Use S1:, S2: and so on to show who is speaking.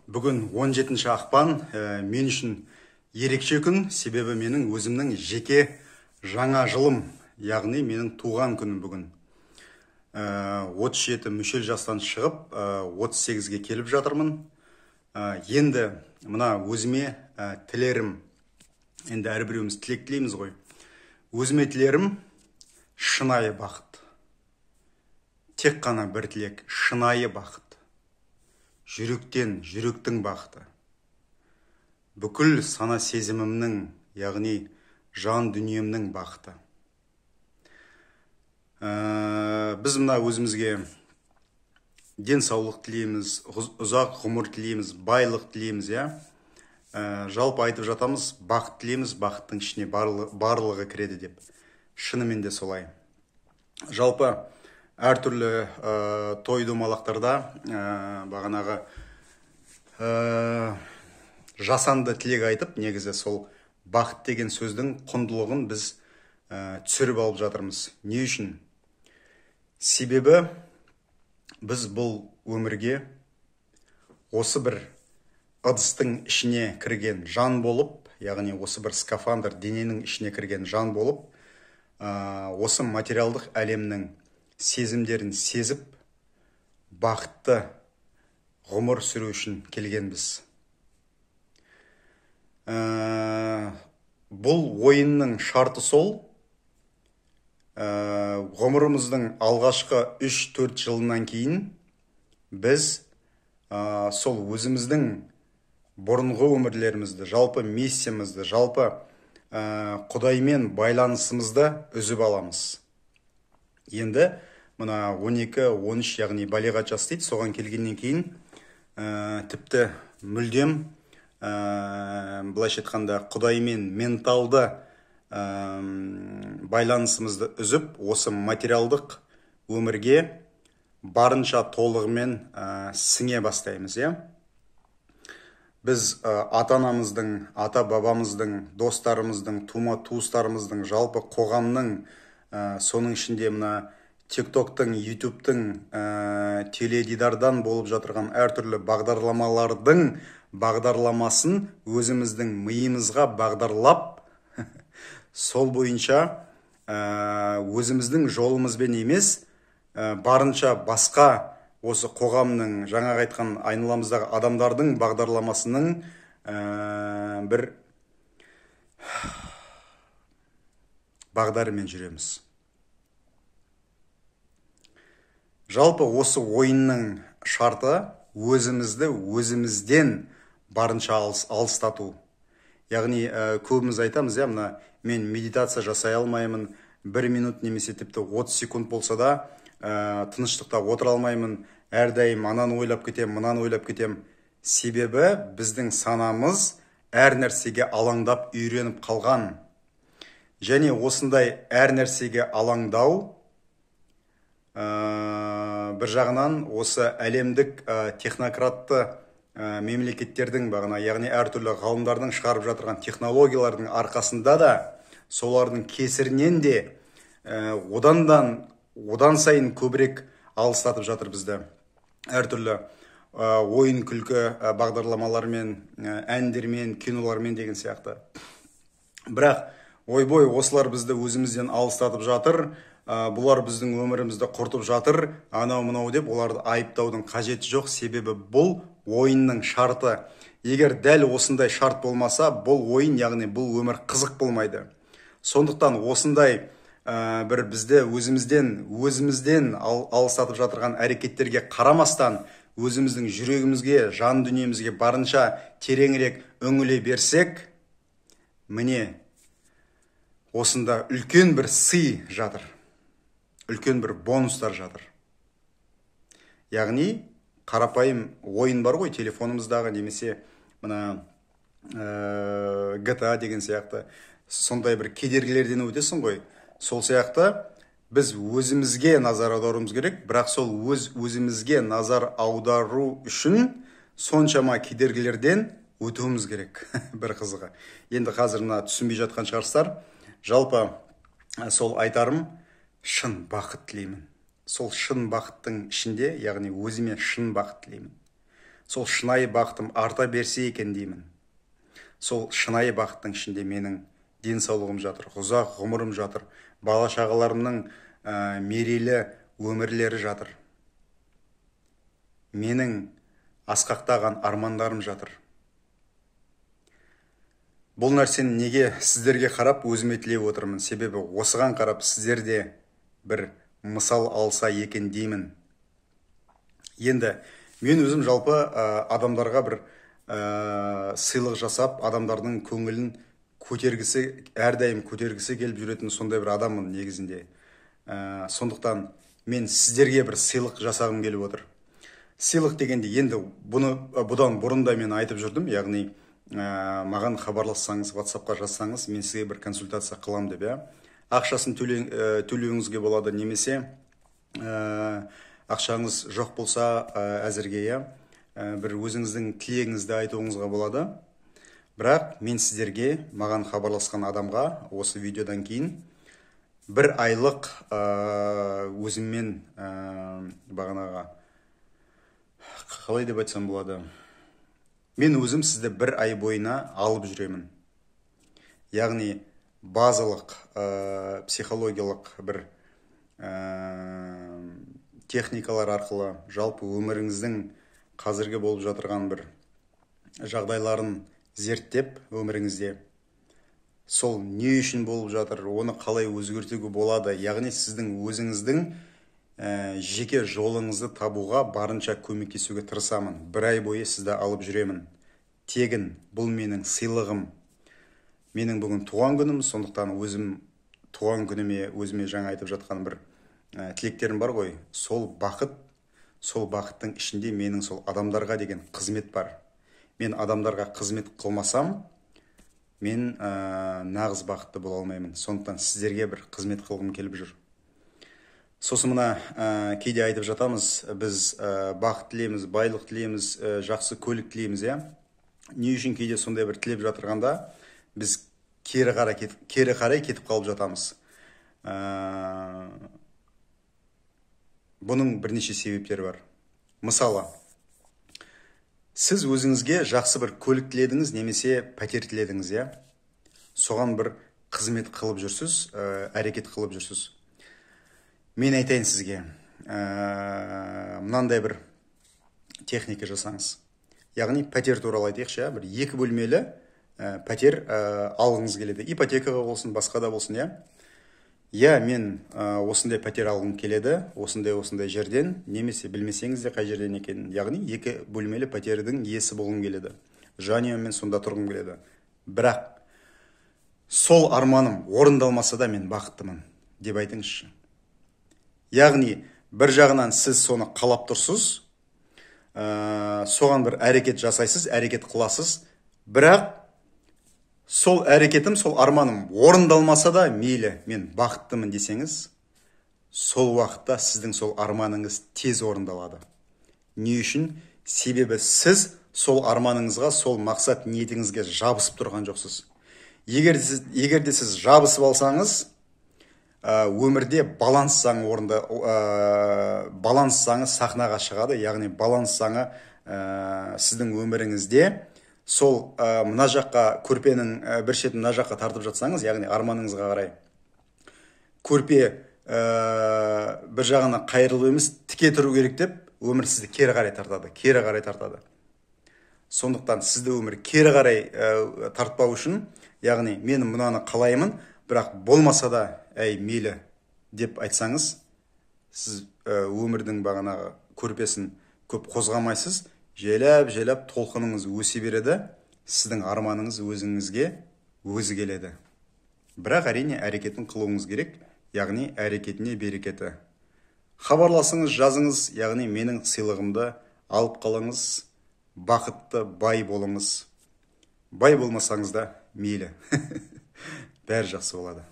S1: Бүгін 17 ақпан, мен үшін ерекше күн, себебі менің өзімнің жеке жаңа жылым, яғни менің туған күнім бүгін. 37 мүшел жастан шығып, 38-ге келіп жатырмын. Енді мына өзіме тілерім, енді әрбіреуіміз тілек тілейміз ғой. Өзіме тілерім шынайы бақыт. Тек қана бір тілек, шынайы бақыт. Жүректен, жүректің бақыты. Бүкіл сана сезімімнің, яғни жан дүниемнің бақыты. Біз мына өзімізге денсаулық тілейміз, ұзақ ғұмыр тілейміз, байлық тілейміз, иә? Жалпы айтып жатамыз, бақыт тілейміз, бақыттың ішіне барлығы кіреді деп. Шынымен де солай. Жалпы әртүрлі той домалақтарда бағанағы жасанды тілек айтып, негізі сол бақыт деген сөздің құндылығын біз түсіріп алып жатырмыз. Не үшін? Себебі біз бұл өмірге осы бір ыдыстың ішіне кірген жан болып, яғни осы бір скафандр дененің ішіне кірген жан болып, осы материалдық әлемнің сезімдерін сезіп, бақытты ғұмыр сүру үшін келгенбіз. Бұл ойынның шарты сол, ғұмырымыздың алғашқы 3-4 жылынан кейін біз сол өзіміздің бұрынғы өмірлерімізді, жалпы миссиямызды, жалпы Құдаймен байланысымызды үзіп аламыз. Енді мына 12-13, яғни балиғат жас дейді, соған келгеннен кейін тіпті мүлдем былайша айтқанда Құдаймен менталды байланысымызды үзіп, осы материалдық өмірге барынша толығымен сіңе бастаймыз, иә? Біз ата-анамыздың, ата-бабамыздың, достарымыздың, тума туыстарымыздың, жалпы қоғамның, соның ішінде мына TikTok-тың, YouTube-тың, теледидардан болып жатырған әртүрлі бағдарламалардың бағдарламасын өзіміздің миымызға бағдарлап, сол бойынша өзіміздің жолымызбен емес, барынша басқа осы қоғамның, жаңағы айтқан айналамыздағы адамдардың бағдарламасының бір бағдарымен жүреміз. Жалпы осы ойынның шарты өзімізді өзімізден барынша алыстату. Яғни көбіміз айтамыз, иә, мына мен медитация жасай алмаймын, 1 минут немесе тіпті 30 секунд болса да тыныштықта отыра алмаймын, әрдайым ананы ойлап кетем, мынаны ойлап кетем. Себебі біздің санамыз әр нәрсеге алаңдап үйреніп қалған. Және осындай әр нәрсеге алаңдау бір жағынан осы әлемдік технократты мемлекеттердің бағана, яғни әртүрлі ғалымдардың шығарып жатырған технологиялардың арқасында да, солардың кесірінен де одан сайын көбірек алыстатып жатыр бізді. Әртүрлі ойын күлкі бағдарламалармен, әндермен, кинолармен деген сияқты. Бірақ ойбой, осылар бізді өзімізден алыстатып жатыр, бұлар біздің өмірімізді құртып жатыр, анау мынау деп оларды айыптаудың қажеті жоқ, себебі бұл ойынның шарты. Егер дәл осындай шарт болмаса, бұл ойын, яғни бұл өмір қызық болмайды. Сондықтан осындай бір бізді өзімізден алыстатып жатырған әрекеттерге қарамастан, өзіміздің жүрегімізге, жан дүниемізге барынша тереңірек үңіле берсек, міне осында үлкен бір сый жатыр, үлкен бір бонустар жатыр. Яғни қарапайым ойын бар ғой, телефонымыздағы немесе мына GTA деген сияқты сондай бір кедергілерден өтесің ғой. Сол сияқты біз өзімізге назар аударуымыз керек, бірақ сол өзімізге назар аудару үшін соншама кедергілерден өтуіміз керек. Бір қызығы. Енді қазір мына түсінбей жатқан шығарсыздар. Жалпы сол айтарым, шын бақыт тілеймін. Сол шын бақыттың ішінде, яғни өзіме шын бақыт тілеймін. Сол шынайы бақытым арта берсе екен деймін. Сол шынайы бақыттың ішінде менің денсаулығым жатыр, ұзақ ғұмырым жатыр, бала шағаларымның мерейлі өмірлері жатыр. Менің асқақтаған армандарым жатыр. Бұл нәрсені неге сіздерге қарап өзіме тілеп отырмын? Себебі осыған қарап сіздер де бір мысал алса екен деймін. Енді мен өзім жалпы адамдарға бір сыйлық жасап, адамдардың көңілін көтергісі, әрдайым көтергісі келіп жүретін сондай бір адаммын негізінде. Сондықтан мен сіздерге бір сыйлық жасағым келіп отыр. Сыйлық дегенде енді бұны бұдан бұрын да мен айтып жүрдім, яғни маған хабарлассаңыз, WhatsApp-қа жазсаңыз, мен сізге бір консультация қылам деп, иә. Ақшасын төлеуіңізге болады, немесе ақшаңыз жоқ болса әзірге, иә, бір өзіңіздің тілегіңізді айтуыңызға болады. Бірақ мен сіздерге, маған хабарласқан адамға осы видеодан кейін бір айлық өзіммен бағанағы қалай деп айтсам болады, мен өзім сізді бір ай бойына алып жүремін. Яғни базалық психологиялық бір техникалар арқылы жалпы өміріңіздің қазіргі болып жатырған бір жағдайларын зерттеп, өміріңізде сол не үшін болып жатыр, оны қалай өзгертуге болады, яғни сіздің өзіңіздің жеке жолыңызды табуға барынша көмектесуге тырысамын. Бір ай бойы сізді алып жүремін. Тегін, бұл менің сыйлығым. Менің бүгін туған күнім, сондықтан өзім туған күніме өзіме жаңа айтып жатқан бір тілектерім бар ғой. Сол бақыт, сол бақыттың ішінде менің сол адамдарға деген қызмет бар. Мен адамдарға қызмет қылмасам, мен нағыз бақытты бола алмаймын. Сондықтан сіздерге бір қызмет қылғым келіп жүр. Сосын мына кейде айтып жатамыз, біз бақыт тілейміз, байлық тілейміз, жақсы көлік тілейміз, иә. Не үшін кейде сондай бір тілеп жатырғанда біз кері қарай кетіп қалып жатамыз. Бұның бірнеше себептері бар. Мысалы, сіз өзіңізге жақсы бір көлік тіледіңіз немесе пәтер тіледіңіз, иә. Соған бір қызмет қылып жүрсіз, әрекет қылып жүрсіз. Мен айтайын сізге, мынандай бір техника жасаңыз. Яғни пәтер туралы айтайықшы, бір екі бөлмелі пәтер алғыңыз келеді. Ипотекаға болсын, басқа да болсын, иә. Иә, мен осындай пәтер алғым келеді, осындай-осындай жерден, немесе білмесеңіз де қай жерден екенін. Яғни екі бөлмелі пәтердің иесі болғым келеді. Жанұяммен сонда тұрғым келеді. Бірақ сол арманым орындалмаса да мен бақыттымын деп айтыңызшы. Яғни бір жағынан сіз соны қалап тұрсыз, соған бір әрекет жасайсыз, әрекет қыласыз, бірақ сол әрекетім, сол арманым орындалмаса да мейлі, мен бақыттымын десеңіз, сол уақытта сіздің сол арманыңыз тез орындалады. Не үшін? Себебі сіз сол арманыңызға, сол мақсат ниетіңізге жабысып тұрған жоқсыз. Егер де сіз жабысып алсаңыз, өмірде баланс заңы орында, баланс заңы сахнаға шығады, яғни баланс заңы сіздің өміріңізде сол мына жаққа көрпенің бір шетін мына жаққа тартып жатсаңыз, яғни арманыңызға қарай көрпе бір жағына қайырылып емес, тіке тұру керек деп өмір сізді кері қарай тартады, кері қарай тартады. Сондықтан сізді өмір кері қарай тартпау үшін, яғни мен мынаны қалаймын, бірақ болмаса да әй мейлі деп айтсаңыз, сіз өмірдің бағанағы көрпесін көп қозғамайсыз, желап-желап толқыныңыз өсе береді, сіздің арманыңыз өзіңізге өзі келеді. Бірақ әрине әрекетін қылуыңыз керек, яғни әрекетіне берекеті. Хабарласыңыз, жазыңыз, яғни менің сыйлығымды алып қалыңыз, бақытты бай болыңыз. Бай болмасаңыз да мейлі. Бәрі жақсы болады.